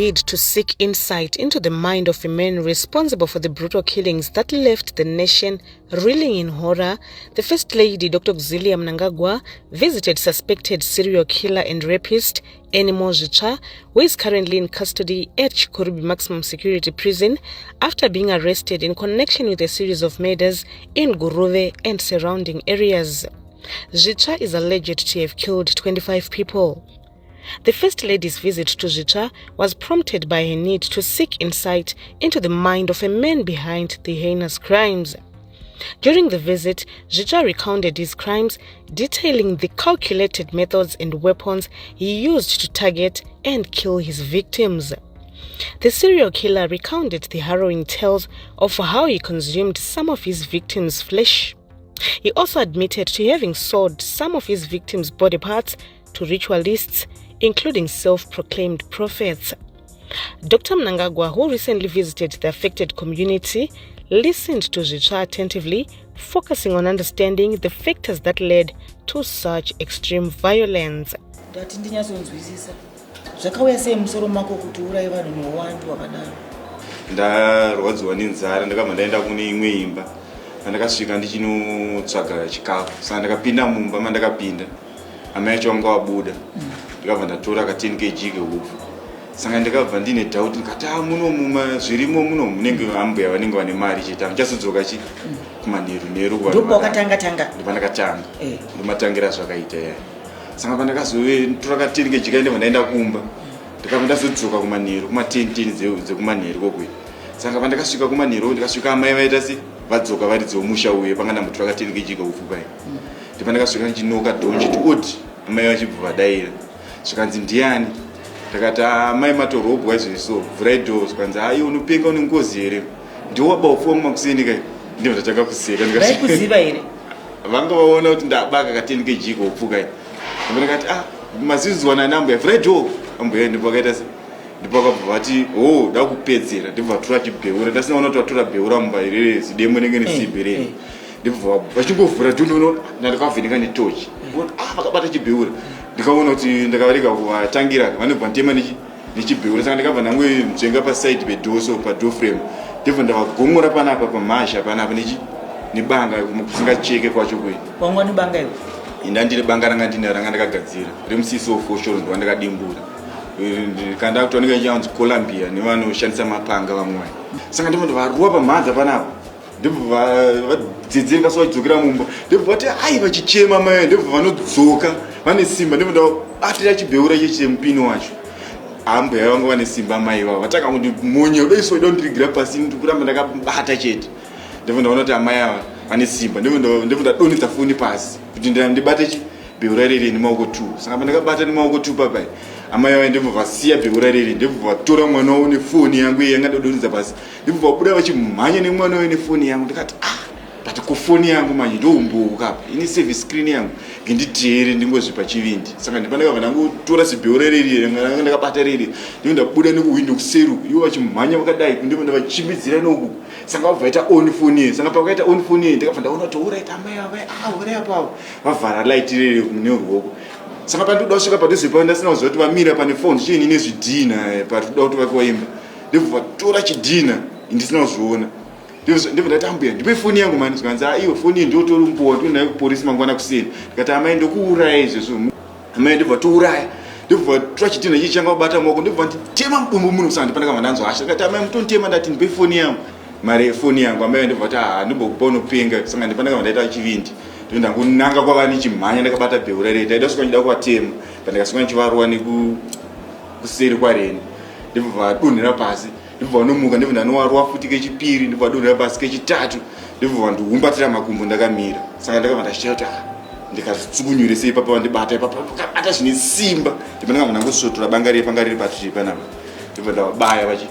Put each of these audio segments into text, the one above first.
bid to seek insight into the mind of a man responsible for the brutal killings that left the nation reeling in horror, the First Lady, Dr. Auxilia Mnangagwa, visited suspected serial killer and rapist Anymore Zvitsva, who is currently in custody at Chikurubi Maximum Security Prison after being arrested in connection with a series of murders in Guruve and surrounding areas. Zvitsva is alleged to have killed 25 people. The First Lady's visit to Zvitsva was prompted by her need to seek insight into the mind of a man behind the heinous crimes. During the visit, Zvitsva recounted his crimes, detailing the calculated methods and weapons he used to target and kill his victims. The serial killer recounted the harrowing tales of how he consumed some of his victims' flesh. He also admitted to having sold some of his victims' body parts to ritualists, including self-proclaimed prophets. Dr. Mnangagwa, who recently visited the affected community, listened to Zvitsva attentively, focusing on understanding the factors that led to such extreme violence. Ndati ndinyatsonzwisisa, zvakauya sei musoro mako kuti uraye vanhu neuwandu hwakadaro? Ndarwadziwa nenzara, ndakabva ndaenda kune imwe imba. Pandakasvika ndichinotsvaga chikafu, saka ndakapinda mumba. Mandakapinda, amai acho vanga vabuda. Ndikabva ndatora ka 10 kg kehupfu. Saka ndikabva ndine doubt, ndikati, "A, muno zvirimo muno munenge ambuya vanenge vane mari chete. Handichazodzoka chi kumanheru nheru." Ndopawakatanga tanga? Ndopandakatanga. Ndomatangira zvakaita ya. Saka pandakazotora ka 10 kg kaindebva ndaenda kumba, ndikabva ndazodzoka kumanheru, kuma10 dzekumanheru kokuya. Saka pandakasvika kumanheru, ndikasvika amai vaita se vadzoka vari dzemusha uye panga ndambotora ka 10 kg kaupfu pai. Ndipandakasvika ndichinoka door, ndichiti oti, amai vachibva vadaira. Zvikanzi, "Ndiani?" Ndakati, "Amai, matorobwa izvezvo, vhurai door." Zvikanzi, "Ai, unopenga, une ngozi here? Ndiwaba upfu wangu makuseni kai?" Ndibva ndatanga kuseka. Vaikuziva here? Vanga vaona kuti ndabaka ka 10 kg kaupfu kai. Ndikati, "Ah, mazizwana nambuya, vhurai door, ambuya." Ndipo vakaita se ndipo vakabva vati, "O, da kupedzera." Ndibva vatora chibheura. Ndasina kuona kuti vatora bheura mumba irere, zidemo rinenge nesimbi rere. Ndibva vachingovhura door, ndandakavheneka netochi. Ah, vakabata chibheura. Ndikaona kuti ndakavarega kuvatangira, vanobva nditema nechibheura. Saka ndakabva ndangodzvenga paside pedoor, so padoor frame. Ndibva ndavagomora panapa pamhazha panapa nebanga, kusingacheke kwacho kwe. Wanga nebanga iwe? Inda ndine banga ranga ndine, ranga ndakagadzira remusiso foshoro, ndova ndakadimbura kanda kutooneka ichanzi Columbia nevanoshandisa mapanga vamwe vai. Saka ndibva ndavaruwa pamhanza panapa. Ndibva vadzedzereka, so vachidzokera mumba. Ndibva vati ai, vachichema mai. Ndibva vanodzoka vane simba. Ndibva ndavabatira chibheura chechemupini wacho. Ambuya vanga vane simba mai vavo, vatanga kundimonya kudai, so ida kundirigira pasi, ndikuramba ndakabata chete. Ndibva ndaona kuti amai ava vane simba. Ndibva ndadonhedza foni pasi kuti ndibate chibheura rere nemaoko two. Saka pandakabata nemaoko two papai, amai ava ndibva vasiya bheura rere, ndibva vatora mwana wavo nefoni yangu iye yanga ndadonhedza pasi. Ndibva vabuda vachimhanya nemwana wavo nefoni yangu. Ndikati, "Ah, but kufoni yangu manje ndoumboka apa, ine service screen yangu, nginditeere ndingozvipa chivindi." Saka ndipandakabva ndangotora zibheura reri ranga ndakabata reri, ndibva ndabuda nekuhwindo kuseru, ivo vachimhanya vakadai. Ndibva ndavachimbidzira noku. Saka vabva vaita on foni iye. Saka pavakaita on foni iye, ndakabva ndaona kuti alright, amai ava, ah, uri apapo, vavhara light rere neruoko. Saka pandinoda kusvika padhuze pavo, ndasina kuziva kuti vamira pane phone chiini nezvidhina patinoda kuti vakiwa imba. Ndibva vatora chidhina, ndisina kuzviona. Ndibva ndati, "Ambuya, ndipe foni yangu mani." Zvikanzi, "A, iwe, foni iyi ndotorumbowa, tonayo kuporisi mangwana kuseni." Ndikati, "Amai, ndokuuraya izvezvo, amai." Ndibva touraya, ndibva tora chidhina chichi changa kubata maoko, ndibva nditema mudumbu muno. Saka ndipandakabva ndanzwa hasha. Ndikati, "Amai, mutonditema." Ndati, "Ndipe foni yangu, mari yefoni yangu, amai." Ndibva kuti, "Ha, ndimbokupa, unopenga." Saka ndipandakabva ndaita chivindi, ndondangonanga kwava nichimhanya ndakabata bheura rei. Ndaida kusvika ndichida kuvatema, pandakasvika ndichivaruwa nekuseri kwareni, ndibva vadonhera pasi. Ndibva vanomuka, ndibva ndanovaruwa futi kechipiri, ndibva vadonhera pasi kechitatu, ndibva vandiumbatira makumbo ndakamira. Saka ndakabva ndachita kuti, ah, ndikazvitsukunyure sei ipapa vandibata ipapa, vakabata zvine simba. Ndibva ndakabva ndangosvotora banga riri panga riri patiri panapa, ndibva ndavabaya vachi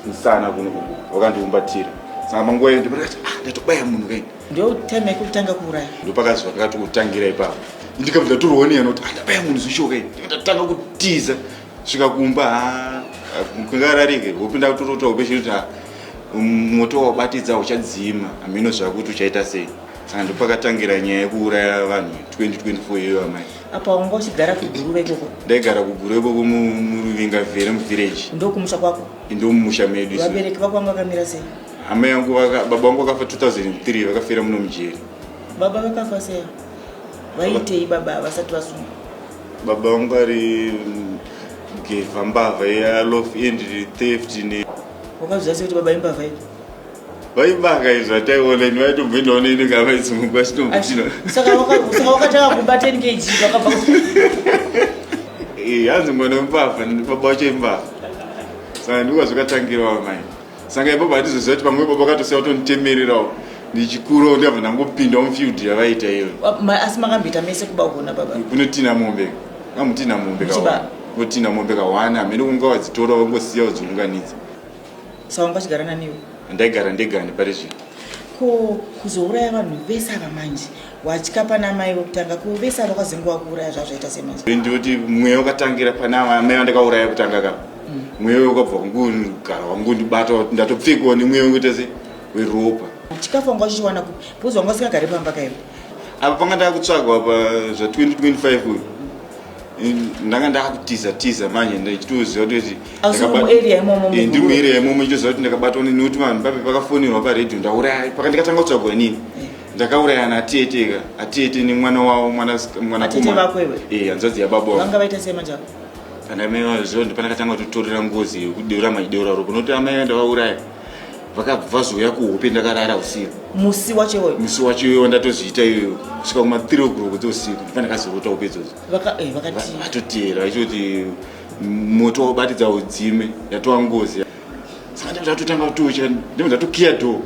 musana kuno vakandiumbatira. Saka panguva iyo ndibva ndakati, "Ah, ndatobaya munhu kaini." Ndo time yekutanga kuuraya? Ndopakazva kakatokutangira ipapo. Ndikabva ndatorwa neyana kuti andabaya munhu zvishoka ini. Ndikatanga kutiza svika kumba. Ha, kungararike hope, ndakutorota hope chiri kuti, ha, moto wabatidza uchadzima, hamino zvakuti uchaita sei. Saka ndopakatangira nyaya yekuuraya vanhu 2024 iyoyo amai. Apa wanga uchigara kuGuruve ikoko? Ndaigara kuGuruve ikoko muRuvinga vhere muvillage. Ndokumusha kwako? Ndomumusha medu. Vabereki vako vanga vakamira sei? Hama yangu baba vangu vakafa 2003 vakafira muno mujeri. Baba vakafa sei? Vaitei baba vasati vasungwa? Baba vangu ari gevha mbavha yalof and theft ne. Wakaziva sei kuti baba imbavha iyo? Vaibaka izvo ataiona ini vaitomboendawo neine kavaisungwa chitombotino. Saka wakatanga kuba 10 kg wakabva. Eh, hanzi mwana wembavha baba wacho imbavha. Saka ndiko zvakatangirawo mai. Saka ipapo hatizoziva kuti pamwe baba vakatosiya kutonditemererawo ndichikurawo ndabva ndangopindawo mufield yavaita iyoyo. Asi makamboita mese kuba kona baba? Kunotina mombe. Kamutina mombe ka. Kunotina mombe ka one hamene kunga wadzitora wangosiya wadziunganidza. Saka wanga uchigara nani iwe? Ndaigara ndega pari zvino. Ko kuzouraya vanhu vese ava manje watya pana mai vekutanga ko vese ava kwazenge wakuuraya zvazvaita sei manje? Ndoti mweya wakatangira pana amai vandakauraya kutanga ka. Mweya wakabva kungogara wangondibata ndatopfekwa nemweya wekuita se weropa. Chikafu wanga uchichiwana kupi? Because wanga usingagari pamba kaiwe. Apa panga ndakutsvagwa pa zva 2025 uyu. Ndanga ndakutiza tiza manje ndichitoziva kuti ndiri muarea imomo ndichitoziva kuti ndakabatwa nekuti vanhu pape pakafonerwa paredhiyo ndauraya paka ndikatanga kutsvagwa inini ndakauraya natete ka atete nemwana wavo mwanakomana hanzvadzi yababa vanga vaita sei manje pana mai vaziva kuti pandakatanga kutotorera ngozi yekudeura machideura ropa nokuti amai ndavauraya vakabva vazouya kuhope ndakarara usiku musi wacho iwoyo musi wacho iwoyo ndatozviita iyoyo kusvika kuma 3 o'clock dzeusiku ndipandakazorota hope idzodzo Vatoteera vachiti moto wabatidza udzime yatova ngozi. Saka ndibva ndatotanga kutotya ndibva ndatokiya door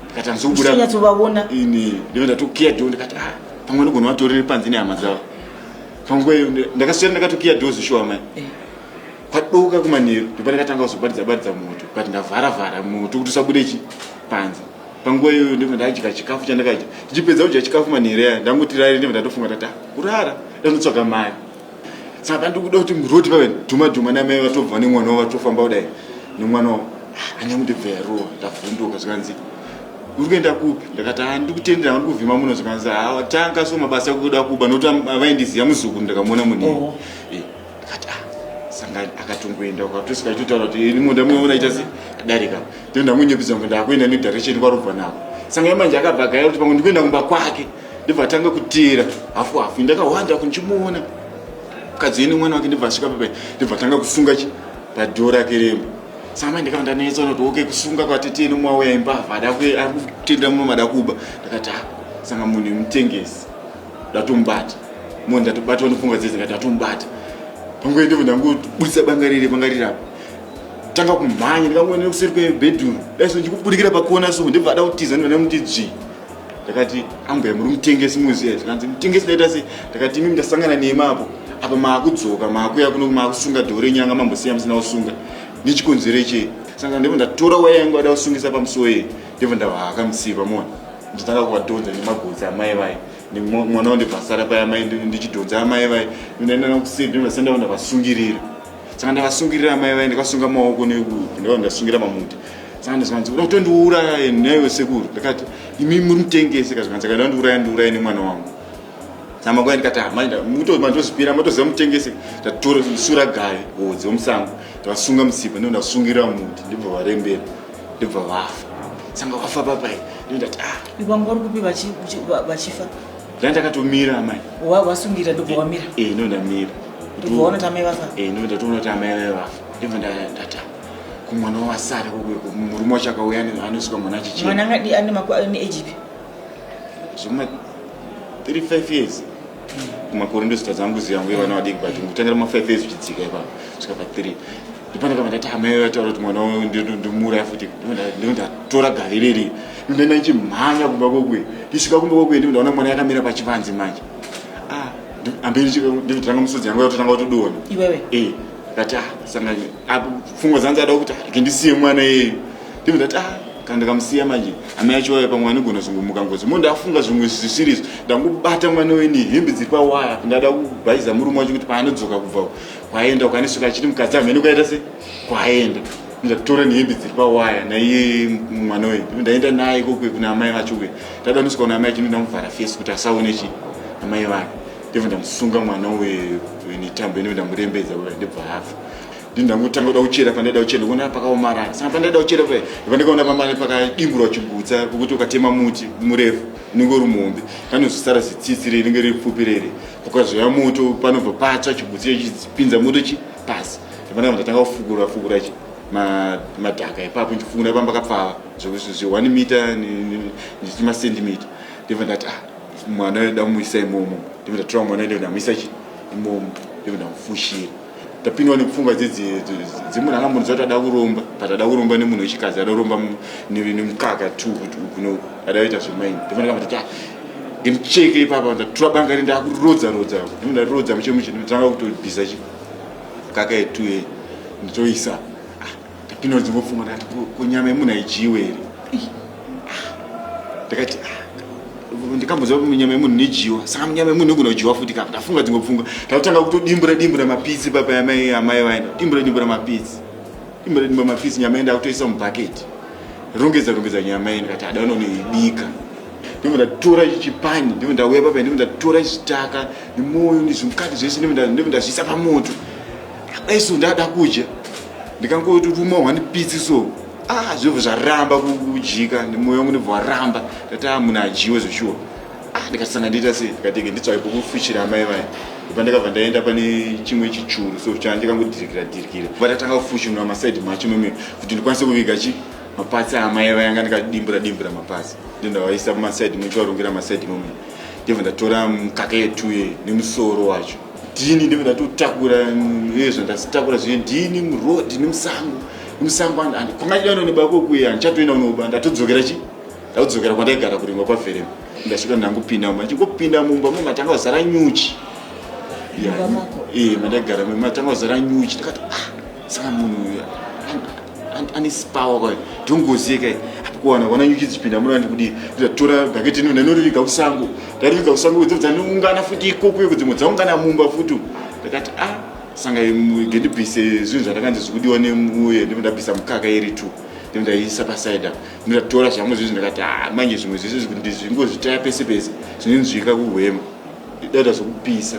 ndikati handizobuda. Uchanyatsovaona. Ini ndibva ndatokiya door ndikati ah pamwe ndogona vatorere panze nehama dzavo. Panguva iyo ndakaswera ndakatokiya door zvishuwa mai. Kwadoka kumanheru ndipo ndakatanga kuzobatidza batidza moto but ndavhara vhara moto kuti usabude chi panze. Panguva iyoyo ndibva ndadya chikafu chandakadya. Ndichipedza kudya chikafu manheru aya ndangoti rare ndibva ndatofunga ndati ah kurara ndandotsvaga mari. Saka pandiri kuda kuti muroti pave dhuma dhuma namai vatobva nemwana wavo vatofamba kudai nemwana wavo ah, anyangu ndibva yarowa ndavhunduka zvikanzi uri kuenda kupi ndakati ah ndikutendera ndiri kuvhima muno zvikanzi ah tanga so mabasa ekuda kuba nokuti vaindiziva muzukuru ndakamuona munhu eh. Akati ah sanga akatongoenda ukatosvika achitotaura kuti ini munda munoona ita se adarika. Ndio ndamunyepedza kuti ndakuenda ne direction kwarobva nako. Sanga manje akabva agaya kuti pamwe ndikuenda kumba kwake. Ndibva atanga kuteera hafu hafu ndakahwanda kunchimuona. Mukadzi wene mwana wake ndibva asvika papai ndibva atanga kusunga chi padhoo rake remba. Saka manje ndakabva ndanetsa kuti okay kusunga kwatete nomwauya imbavha ada ari kutenda muno mada kuba. Ndakati ah sanga munhu mutengesi. Ndatomubata. Munhu ndatobatwa nopfungwa dzese ndikati ndatomubata. Panguva ndibva ndangobudisa banga riri banga riri apa. Tanga kumhanya ndikangoenda kuseri kwebedroom. Dai so ndikubudikira pakona so ndibva ada kutiza ndibva ndamuti dzvi. Ndakati ambuya muri mutengesi muziya zvikanzi mutengesi ndaita sei ndakati imi ndasangana nemi apo apa maakudzoka maakuya kuno maakusunga dhoo renyu ranga mambosiya musina kusunga nechikonzero chei saka ndibva ndatora waya yangu ada kusungisa pamusuwo iyi ndibva ndavahaka musipa mona ndotanga kuvadhonza nemagotsi amai vaye mwana wandibva asara paya amai ndichidhonza amai vaye ndaenda nakuseri ndibva senda ndavasungirira saka ndavasungirira amai vaye ndakasunga maoko ndava ndasungira mamuti saka ndazvikanzi uda kutondiuraya naiwe sekuru ndakati imi muri mutengesi ka zvikanzi akaida kundiuraya ndiuraye nemwana wangu saka makuya ndikati mandozvipira matoziva mutengesi ndatora sura gaye hodzi wemusango ndavasunga mutsipa ndo ndasungirira muti ndibva varembera ndibva vafa sanga vafa papai ndindati ah wangu uri kupi vachifa ndanga ndakatomira amai wasungira ndobva wamira eh ndo ndamira ndobva waona kuti amai vafa eh ndo ndatoona kuti amai vaye vafa ndibva ndati ah, kumwana wasara murume wacho akauya anosvika mwana achichema mwana angadi ane makore ane age ipi zvema 35 years kumakore ndozita dzangu ziyangu yevana vadiki but kutangira ma 5 years uchidzika ipapo kusvika pa 3 ndipane ndati amai vataura kuti mwana ndimuuraya futi ndinotatora gavi riri ndinoenda ndichimhanya kumba kwekwe ndisvika kumba kwekwe ndinoona mwana yakamira pachivanze manje ah, amberi ndinotanga musodzi yangu yatotanga kutodona iwewe eh ndati ah sanga apo pfungwa dzangu dzada kuti ah, ndisiye mwana iyeyu ndibva ndati ah kana ndikamusiya manje amai acho vaya pamwe anogona zvongomuka ngozi mo ndafunga zvimwe zvisiri izvo ndangobata mwana weni hembe dziri pawaya ndada kubhaiza murume wacho kuti paanodzoka kubva kwaenda ukanisvika achiti mukadzi hamene kwaita se kwaenda. Ndatora nehembe dziri pawaya naiye mwana uyu, ndaenda naye ikoko kuna amai vacho kuya. Ndada nosvika kuna amai chino, ndamuvhara face kuti asaone chi amai vake. Ndibva ndamusunga mwana uyu netambo, ino ndamurembedza kudai, ndibva afa. Ndangotanga kuda kuchera pandaida kuchera, ndikuona pakaomarara. Saka pandaida kuchera paya ndikaona pamane pakadimburwa chigutsa, pokuti ukatema muti murefu unenge uri muhombe, panozosara zitsitsi rinenge riri pfupi rere. Ukazoya moto panobva patsva, chigutsa chipinza moto chi pasi. Ndipandakabva ndatanga kufukura fukura chi madhaka ipapo, ndichifukura pamba pakapfava zve 1 meter nechimacentimeter. Ndibva ndati, ah, mwana uyu damuisa imomo. Ndibva ndatora mwana uyu, ndamuisa chi imomo, ndibva ndamufushira. Ndapindwa nepfungwa dzemunhu akambonzwa kuti ada kuromba, but ada kuromba nemunhu wechikadzi, ada kuromba nemukaka tu kuno, ada kuita zvemaini. Ndibva ndakamba ndati, ah, ndimucheke ipapa. Ndatora banga ri, ndakurodza rodza, ndibva ndarodza muche muche, ndotanga kutobvisa chi mukaka yetu ye, nditoisa. Ah, ndapindwa dzimwe pfungwa, ndakati, kunyama yemunhu haidyiwe here? Ah, ndakati, ah, ndikambonzwa kuti nyama yemunhu inodyiwa, saka nyama yemunhu inogona kudyiwa futi kapa. Ndafunga dzimwe pfungwa, ndakutanga kutodimbura dimbura mapitsi papa amai vaenda, dimbura dimbura mapitsi, dimbura dimbura mapitsi, nyama yenda kutoisa mubhaketi, rongedza rongedza nyama iyi. Ndikati ada unonoibika. Ndibva ndatora chipani, ndibva ndauya papa, ndibva ndatora chitaka nemwoyo nezvimukati zvese, ndibva ndazviisa pamoto. Dai so ndada kudya, ndikangotoruma one pitsi so, ah, zvobva zvaramba kudyika, nemwoyo wangu ndibva waramba. Ndati, ah, munhu adyiwe zveshuwa. Ah, ndikati ndiita sei? Ndikati nditsvake pokufushira amai vaya. Ndibva ndakabva ndaenda pane chimwe chichuru so chandikangodhirikira dhirikira, vatatanga kufushunura masaidhi macho meme kuti ndikwanise kuviga chi mapatsi amai vayanga ndikadimbura dimbura mapatsi. Ndindawaisa mumasaidhi muchivarongera masaidhi mome. Ndibva ndatora mukaka yetuye nemusoro wacho ndini, ndibva ndatotakura ezvo, ndazitakura zviye ndini murodhi nemusango nemusango. Kwangachida noneba kokuya, handichatoenda unoba. Ndatodzokera chi ndakudzokera kwandaigara kurimwa kwaVherema. Ndasvika, ndangopinda mumba, ndichingopinda mumba mo matanga kuzara nyuchi. Mumba mako? Eh, mandaigara matanga kuzara nyuchi. Ndakati, ah, saka munhu uyu ane power kwayo, ndongoziye kai kuwana wana nyuchi dzichipinda muno, andikudii. Ndatora bhaketi ino, ndanoriviga kusango. Ndariviga kusango, dzobva dzanoungana futi ikoko iko, dzimwe dzaungana mumba futi. Ndakati, ah, sanga ngendibvise zvinhu zvandakanzi zvikudiwa nemuye. Ndibva ndabvisa mukaka iri two, ndibva ndaisa pasaidi apa, ndatora zvangu zvezvi. Ndakati, ah, manje zvimwe zvese ndizvingozvitaya pese pese zvinonzwika kuhwema, ndaita zvokupisa.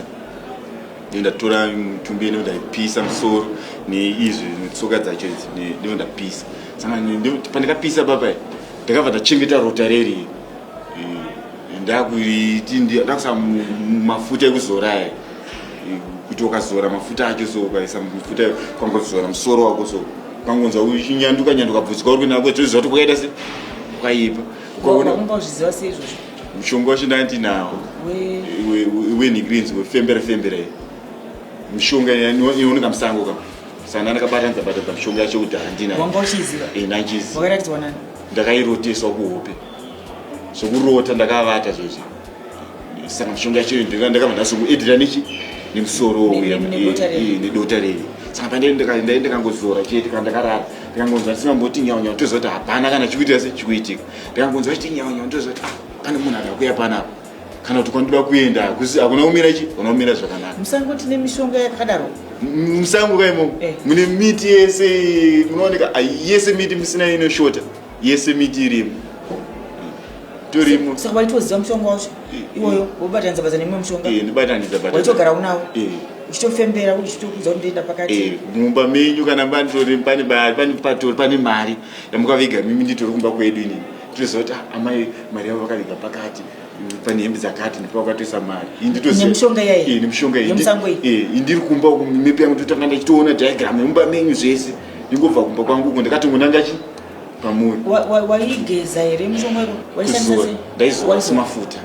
Ndatora mutumbi, ndibva ndaipisa musoro neizvi netsoka dzacho idzi, ndibva ndapisa. Saka pandakapisa papa, ndakabva ndachengeta rota reri, ndakuisa mafuta ekuzora aya, kuti ukazora mafuta acho so, ukaisa mafuta, ukangozora musoro wako so, ukangonzwa uchinyanduka nyanduka bvudzi kwauri kuenda kwetoziva kuti kwakaita se kwakaipa. Ukaona Wanga uzviziva sei izvozvo? Mushonga wacho ndandinawo wenhikrinzi, wefembera fembera iyi, mishonga inooneka musango ka. Saka ndandakabatanidza batanidza mishonga yacho kudhara ndinayo. Wanga uchiiziva? Eh, ndanchiziva. Wakaratidzwa nani? Ndakairoteswa kuhope, zvokurota ndakavata zvezvi. Saka mishonga yacho ndakabva ndazongoedhira nechi nemusoro uya. Nedota reri. Nedota reri. Saka pandai ndakangozora chete, kana ndakarara ndikangonzwa ndisingamboti nyau nyau, toziva kuti hapana kana chikuitika se chikuitika. Ndikangonzwa chiti nyau nyau, ndoziva kuti, ah, pane munhu akakuya panapa, kana kuti kwandoda kuenda hakuna kumira chi hakuna kumira zvakanaka. Musango tine mishonga yakadaro? Musango kaimomo mune miti yese munooneka, yese miti musina inoshota, yese miti irimo, torimo. Saka waitoziva mushonga wacho iwoyo, wobatanidza badza nemumwe mushonga? Eh, ndibatanidza batanidza. Waitogara unawo uchitofembera, uchitokudza kuti ndoenda pakati? Eh, mumba menyu kana panditori pane pane patori pane mari yamukaviga mimi, nditori kumba kwedu inini, toziva kuti, ah, amai mari yavo vakaviga pakati, pane hembe dzakati, ndipo vakatoisa mari. Ini nditoziva- Nemishonga iyayi? Eh, nemishonga iyi. Yemusango iyi? Eh, indiri kumba uku, mepi yangu ndotanga ndichitoona diagram yemumba menyu zvese. Ndingobva kumba kwangu uku, ndakatongonanga chi pamuri. Waigeza here mushonga iko? Waishandisa Kuzora. sei? Ndaizora. Waizora. Mafuta.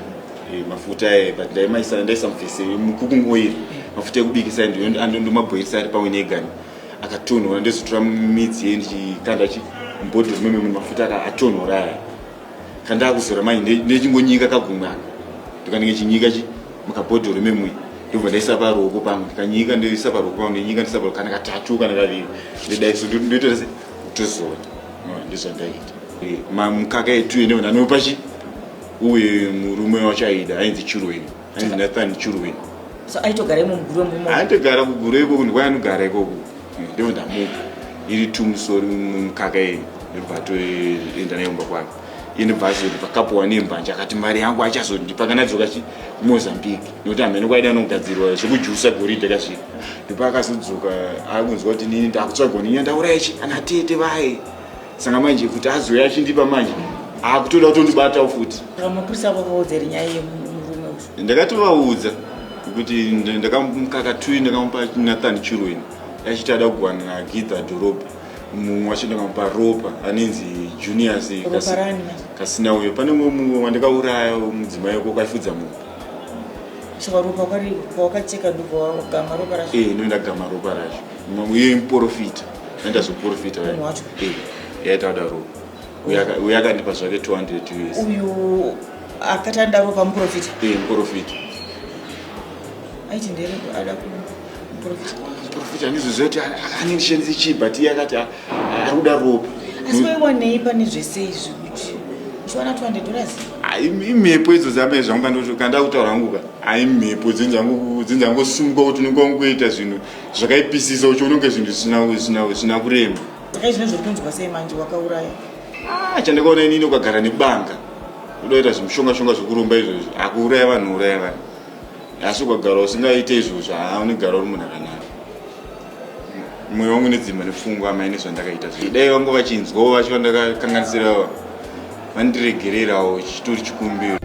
Eh, mafuta but ndaimaisa, ndaisa mufese mucooking oil, mafuta ekubikisa, ndomabhoirisa ari pamwe negani akatonhora. Ndozotora midzi ye ndichikanda chi mubhodhoro meme mune mafuta atonhora aya. Kandakuzora mai ndechingonyika kagumwe aka, ndikanenge chinyika chi mukabhodhoro memwe, ndobva ndaisa paruoko pangu, ndikanyika, ndoisa paruoko pangu, ndinyika, ndisa paruoko kana katatu kana kaviri, ndodaiso ndoita se kutozora. Ndozvandaita. Mukaka etu ene ndanopa chi uye murume wacho aida, ainzi Churweni, ainzi Nathan Churweni. So aitogara imo muguru wemurume? Aitogara kuguru ikoko, ndikwaanogara ikoko. Ndobva ndamupa. Iri tumusori mukaka iyi ndobva atoenda nayo kumba kwake. Iye ndobva azobva kapuwa nembanje akati mari yangu achazondipa kana adzoka chi kuMozambique nekuti hameno kwaida anogadzirwa zvekujusa goridhe kasvika. Ndopa akazodzoka akunzwa kuti nini ndakutsvagwa nini ndauraya chi ana tete vaye. Saka manje kuti azouya achindipa manje akutoda kutondibatawo futi. Saka mapurisa vakaudza here nyaya yemurume uyu? Ndakatovaudza kuti ndakamukaka tui ndakamupa Nathan Chirweni achiti ada kugowana naGidha dhorobha mumwe wacho ndakamupa Ropa anenzi Junius Ropa rani manje? Kasina uyo pane mumwe wandakauraya mudzimai wako kwaifudza mombe. Saka ropa kwari kwawakacheka ndobva wagama ropa racho? Eh, ndogama ropa racho. Uye muporofita. Ndazoporofita. Munhu wacho? Eh, yaita kudaro. Uyo akandipa zvake 200 US. Uyu akatanda ropa muporofita? Eh, muporofita. Aiti ndere ada ku muporofita. Muporofita handizoziva kuti anondishandisa chii but iye akati ari kuda ropa. Asi waiwanei pane zvese izvi kuti uchiwana 200 dollars? Imhepo idzo dzamai zvangu pandoti kanda kutaura hangu ka aimhepo dzinzangosumuka kuti unenge wangoita zvinhu zvakaipisisa uchiona kunge zvinhu zvisina kurema. Saka izvi zviri kunzwa sei manje wakauraya? Ah, chandakaona inini ukagara nebanga unoita zvimushonga shonga zvekuromba izvozvo akuuraya vanhu uraya vanhu asi ukagara usingaite izvozvo haa unogara uri munhu akanaka. Mwoyo wangu nedzimba nepfungwa amai nezvandakaita zvi dai vangu vachinzwawo vacho vandakakanganisirawo vandiregererawo chitori chikumbiro.